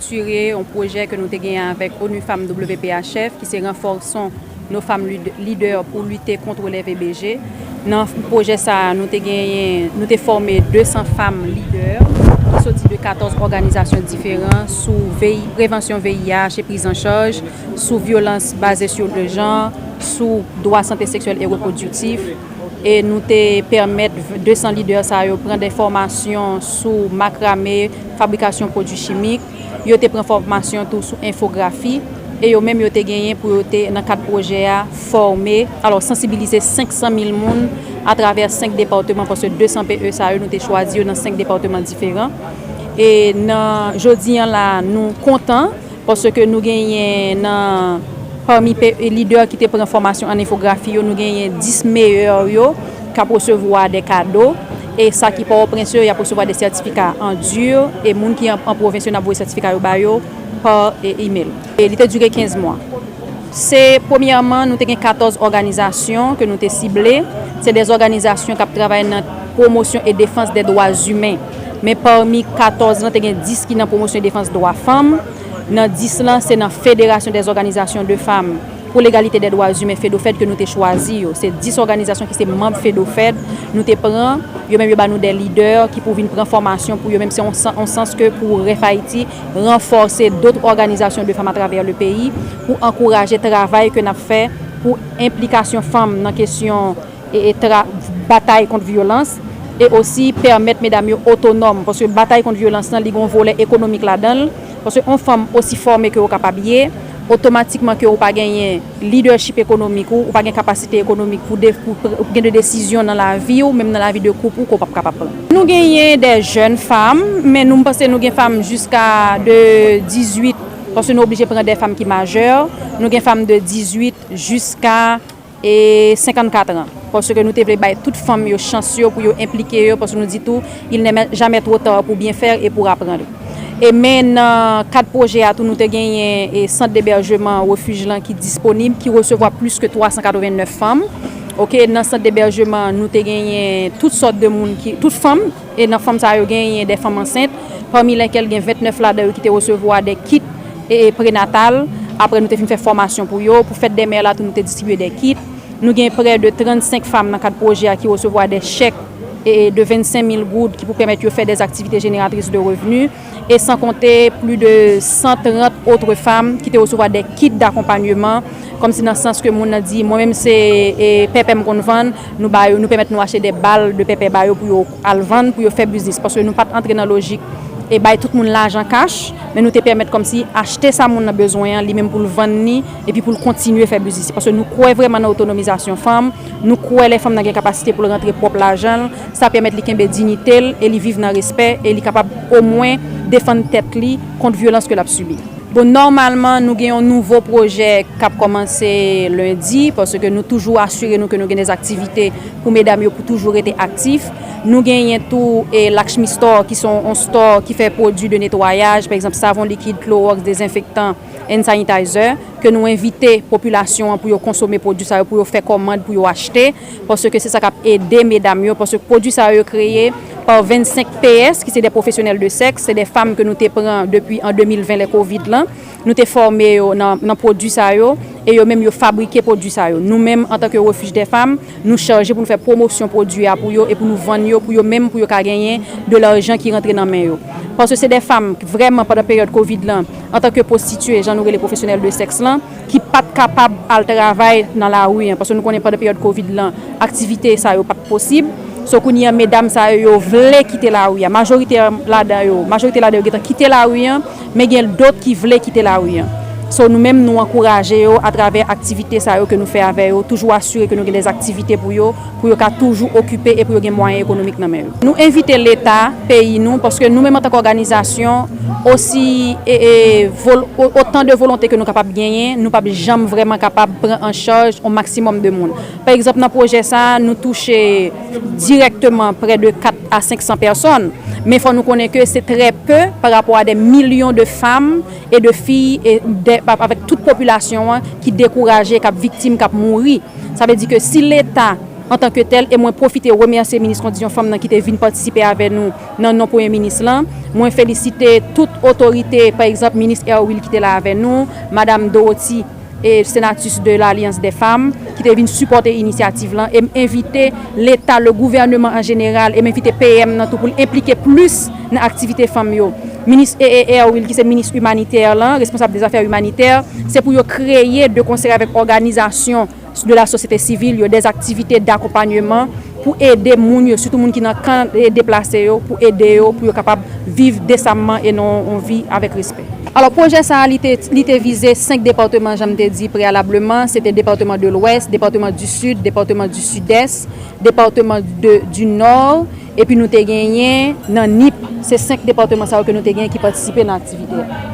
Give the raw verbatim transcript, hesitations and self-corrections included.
Asire yon pwojè ke nou te genyen avèk ONU Femmes W P H F, ki se Renforçons nos femmes lead- leaders pour lutter contre les V B G. Nan pwojè sa a, nou te genyen, nou te fòme de san fanm lidè ki soti de katòz òganizasyon diferan sou V I, prevansyon V I H e priz an chaj, sou vyolans baze sou le jan, sou dwa sante seksyèl e repwodiktif. E nou te pèmèt de san lidè sa yo pran de fòmasyon sou makrame, fabrikasyon pwodui chimik. Yo te pran fòmasyon tou sou enfografi. E yo menm yo te genyen pou yo te, nan kad pwojè a, fòme, alò, sansibilize senk san mil moun atravè senk depatman, paske de san P E sa yo, nou te chwazi yo nan senk depatman diferan. E nan jodi an la, nou kontan, paske nou genyen nan, pami lidè ki te pran fòmasyon an enfografi yo, nou genyen dis meyè yo k ap resevwa de kado. E sa ki Pòtoprens yo, y ap resevwa de sètifika an di. E moun ki an, an pwovens yo, n ap voye sètifika yo ba yo pa, e, email. E li te dire kenz mwa. Se, premyèman, nou te gen katòz òganizasyon ke nou te sible. Se de òganizasyon k ap travay nan pwomosyon e defans de dwa imen. Men pami katòz lan, te gen dis ki nan pwomosyon e defans dwa fanm. Nan dis lan, se nan Fédération des organisations de femmes pour l'égalité des droits humains, FEDOFED, ke nou te chwazi yo. Se dis òganizasyon ki se manm FEDOFED, nou te pran. Yo menm yo ba nou de lidè ki pou vin pran fòmasyon pou yo menm, se yon san- yon sans ke pou Ref Ayiti ranfòse dòt òganizasyon de fanm atravè le peyi pou ankouraje travay ke n ap fè pou enplikasyon fanm nan kesyon e, e tra- batay kont vyolans, e osi pèmèt medam yo otonòm, paske batay kont vyolans lan, li gen yon volè ekonomik ladan l, paske yon fanm osi fòme ke ou kapab ye, otomatikman ke ou pa genyen lidèchip ekonomik ou, ou pa gen kapasite ekonomik pou, de, pou pr- gen de desizyon nan lavi ou, menm nan lavi de koup ou, ke ou p ap kapab pran. Nou genyen de jèn fanm, men nou, m panse nou gen fanm jiska de dizuit, paske nou oblije pran de fanm ki majè. Nou gen fanm de dizuit jiska e senkannkat an. Paske nou te vle bay tout fanm yo chans yo pou yo enplike yo, paske nou di tou, il n'est jamais trop tard pour bien faire et pour apprendre. E men nan kad pwojè a tou, nou te genyen e sant debèjman refij lan ki disponib, ki resevwa plis ke twa san katreven nèf fanm. Oke, nan sant debèjman, nou te genyen tout sòt de moun ki, tout fanm, e nan fanm sa yo genyen de fanm ansent, pami lèkèl gen vennèf ladan yo ki te resevwa de kit e, e prenatal. Apre nou te fin fè fòmasyon pou yo. Pou fèt dè mè la tou, nou te distribye de kit. Nou gen prè de trannsenk fanm nan kad pwojè a ki resevwa de chèk e, e de vennsenk mil goud ki pou pèmèt yo fè de aktivite jeneratris de revni. E san konte plis de san trant otre fanm ki te resevwa de kit dakonpanyeman, kòmsi nan sans ke moun nan di, mwen menm se e, pèpè m konn vann, nou ba yo, nou pèmèt nou achte de bal de pèpè ba yo pou yo al vann, pou yo fè biznis. Paske nou pa t antre nan lojik e bay tout moun lajan kach, men nou te pèmèt kòmsi achte sa moun nan bezwen an, li menm pou l vann li, epi pou l kontinye fè biznis. Paske nou kwè vrèman nan otonomizasyon fanm, nou kwè lè fanm nan gen kapasite pou l rantre pwòp lajan l, sa pèmèt li kenbe diyite l e li viv nan respè e li kapab omwen defann tèt li kont vyolans ke l ap sibi. Bon, nòmalman, nou gen yon nouvo pwojè k ap kòmanse lendi, paske nou toujou asire nou ke nou gen de aktivite pou medam yo pou toujou rete aktif. Nou genyen tou e Lakshmi Store, ki se yon store ki fè pwodui de netwayaj, pa egzanp, savon likid, klowòks, dezenfektan, hand sanitizer, ke nou envite popilasyon an pou yo konsome pwodui sa yo, pou yo fè kòmand, pou yo achte, paske se sa k ap ede medam yo, paske pwodui sa yo, yo kreye pa vennsenk P S, ki se de pwofesyonèl de sèks, se de fanm ke nou te pran depi an de mil ven, lè kovid lan. Nou te fòme yo nan, nan pwodui sa yo, e yo menm yo fabrike pwodui sa yo. Nou menm, antanke Refij dè Fanm, nou chaje pou nou fè pwomosyon pwodui a pou yo e pou nou vann yo, pou yo menm, pou yo ka genyen de lajan ki rantre nan men yo. Paske se de fanm, vrèman, pandan peryòd kovid lan, antanke pwostitiye, jan nou rele pwofesyonèl de sèks lan, ki pa t kapab al travay nan lari an, paske nou konnen pandan peryòd kovid lan, aktivite sa yo pa t posib. So, kounye a, medam sa yo, yo vle kite lari a. Majorite ladan yo, majorite ladan yo gentan kite lari an, men gen dòt ki vle kite lari an. So, nou menm, nou ankouraje yo atravè aktivite sa yo ke nou fè avè yo, toujou asire ke nou gen de aktivite pou yo, pou yo ka toujou okipe e pou yo gen mwayen ekonomik nan men yo. Nou envite Leta peyi nou, paske nou menm antanke òganizasyon, osi e, e, vol, o- otan de volonte ke nou kapab genyen, nou p ap janm vrèman kapab pran an chaj yon maksimòm de moun. Pa egzanp, nan pwojè sa a, nou touche dirèkteman prè de kat a senk san pèsòn, men fò nou konnen ke se trè pe pa rapò a de milyon de fanm e de fi e de, avèk tout popilasyon an ki dekouraje, k ap viktim, k ap mouri. Sa vle di ke si Leta antanke tèl, e mwen pwofite remèsye minis kondisyon fanm nan ki te vin patisipe avè nou nan non premye minis lan. Mwen felisite tout otorite, pa egzanp, minis Erwil ki te la avè nou, madam Dorothy e Senatus de l'Alliance des Femmes ki te vin sipòte inisyativ lan, e m envite Leta, le gouvèneman an jeneral, e m envite P M nan tou pou l enplike plis nan aktivite fanm yo. Minis Erwil, ki se minis imanitè lan, responsab de zafè imanitè, se pou yo kreye de konsèy avèk òganizasyon de la sosyete sivil yo, des activités d'accompagnement pou ede moun yo, sitou moun ki nan kan deplase yo, pou ede yo, pou yo kapab viv desamman e nan yon vi avèk respè. Alò, pwojè sa a, li te, li te vize senk depatman, jan m te di preyalableman, se te depatman de Lwès, depatman di Sid, depatman di Sidès, depatman de, di Nò, epi nou te genyen nan Nip, se senk depatman sa yo ke nou te genyen ki patisipe nan aktivite a.